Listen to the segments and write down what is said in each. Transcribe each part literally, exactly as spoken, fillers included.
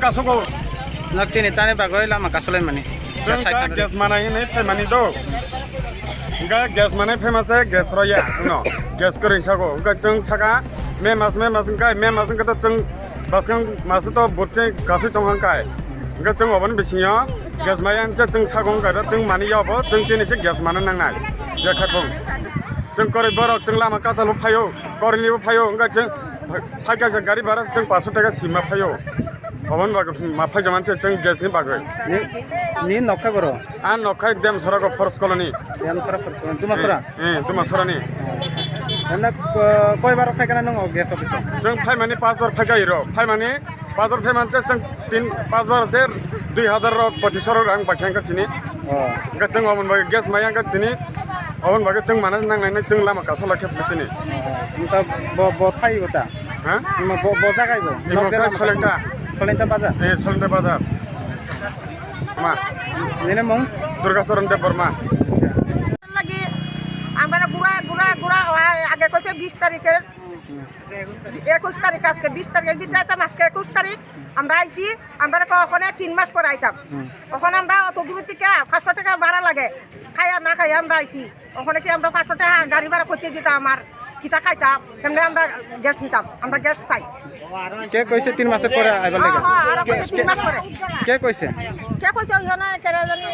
Kasogo. Nok tini tani bagwi lama kasolaimani. Chwng Gas ka hai gas manai hinwi phaimani do. Hwnkhe gas manai phaima se gas roya chwngno. Gas kwrwi sago. Hwnkhe chwng saka May mas, May mas hwnkhe, May mas hwnkhe to chwng bwskang mas to butse kasui tong hwnkhe. Hwnkhe chwng oboni bisingo gas maya hwnkhe chwng sago hwnkhe to chwng mani yobo chwng tini se gas mana nangnai. Jekhaphung. Chwng kwrwi borok chwng lama kachalo phaio, kwrwini bo phaio, hwnkhe chwng phaikha se gari bhara chwng paanso taka sima phaio. Oboni bagwi ma phaijaman se chwng gas ni bagwi. Ni, ni nokha boro? Ang nokha Demsora go Forest Colony. Demsora Forest Colony. Dumasora? Eh, eh, Dumasora ni. Anda, eh, koi bar phaikha na nung o gas office o? Chwng phaimani paanch bar phaikha iro. Phaimani paanch bar phaiman se chwng tin, paanch bar se dui hazar rok pochis rok rang baikha chini. Oh. Hwnkhe chwng oboni bagwi gas maya hwnkhe chini, oboni bagwi chwng mana nangnai chwng lama kasola khe chini. Wngkha bo, bo thai bo ta? Ha? Imo bo, bo jagai bo? Imo Nok khe lama Solenta. Solenta bazar? Eh, Solenta bazar. Ma. Nini mung? Durga Charan Debbarma. Lagi, amra gura, gura, gura, age koise bis tarikhe, ekush tarik, ajke bis tarik, bis tarik, ajke ekush tarik, amra aisi, amra ko okhone tin mas pore aitam. Hmm. Okhone amra oto duri theke paanso taka bhara lage, khaiya na khaiya amra aisi. Okhone ki amra paanso taka gari bhara koite ditam, amar kita khaitam, hemle amra gas nitam, amra gas sai. Ke koise tin mas pore aibar lage? Ha, ha, aro ke, koise tin ke, mas pore. Ke koise? Ke koise, oi hona, kere jani.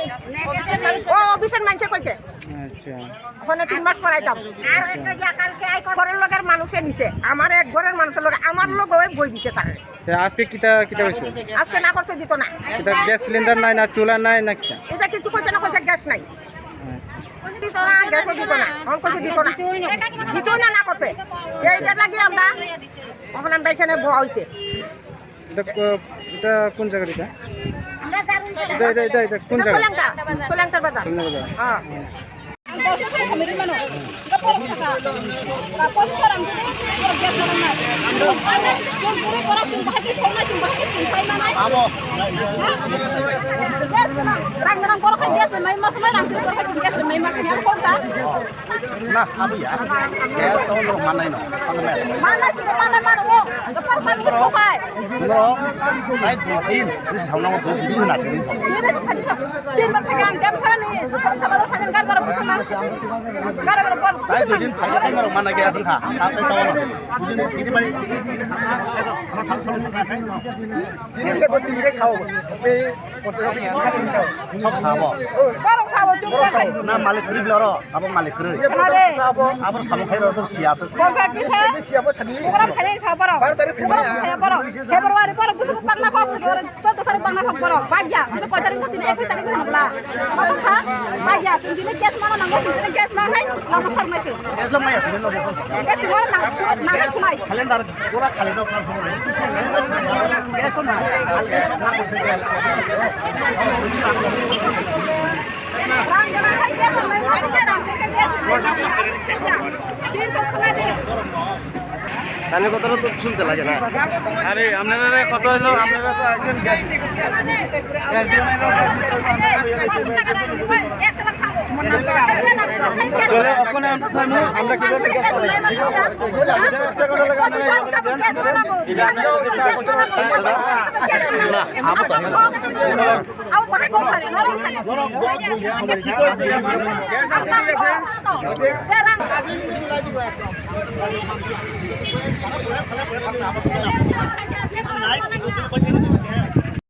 O, Bishan manche koise. Acha. Okhone tin mas pore aitam. Acha. Ghorer loger manushe nise, amar ek ghorer manusher loge, amar loge oi boi dise tare. Te ajke kita, kita hoise? Ajke na korse dito na. Kita gas cylinder nai na chula nai na kita? Eta kichu koise na, koise gas nai. Acha. Dito na, gas dito na. Hon koise dito na. Dito na na korse. Ei, eta lagi amra, okhone amra ekhane boa hoise. এটা কো-, এটা কোন জায়গার এটা? এটা, এটা, এটা, এটা কোন জায়গা? Solenta, Solenta bazar. Solenta bazar. হ্যাঁ. Na, abo ya. Gas to lo manai no. Manai sini, manai, manai, oh. Gopal kami ko kai. Bro, nai din, ini sama nama tuh, ini nasi ini sama. Ini nasi tadi. Tin bar theke ang Demsora ni, Solenta bazar phaikha, gari bhara busu na. Gari bhara bol busu na. Nai din, thangkha, thangkha, mana gas kha. Thangkha, tawa na. Ini bai, ini sama, sama, sama, sama. Tini ke botini ke sao. Be, koto ke sao. Sok sabo. Borok sabo, chwng borok sabo. Na malik kwrwi bwlaro, abo malik kwrwi. Abo sabo khai rw siya se. Borok sabo, siya bo sani. Borok khai sabo borok. Bar tarik khai borok. February borok busu pakna kok, chwddo tarik pakna kok borok. Bagya, koi tarik tini, ekush tarik tini bla. Bagya, chwng tini gas mana nango, chwng tini gas ma khai, lama sarmai se. Gas lo maya, tini lo. Gas chwng nang, nang khumai. Calendar. তাহলে কতটা তো শুনতে লাগে না? আরে, আপনারা কত হলো? আপনারা তো একজন guest। তাহলে ওখানে আমরা, আমরা কিভাবে guest পাবো? এটা একটা করে লাগে, আমরা এটা করে দেন। না, আমার তো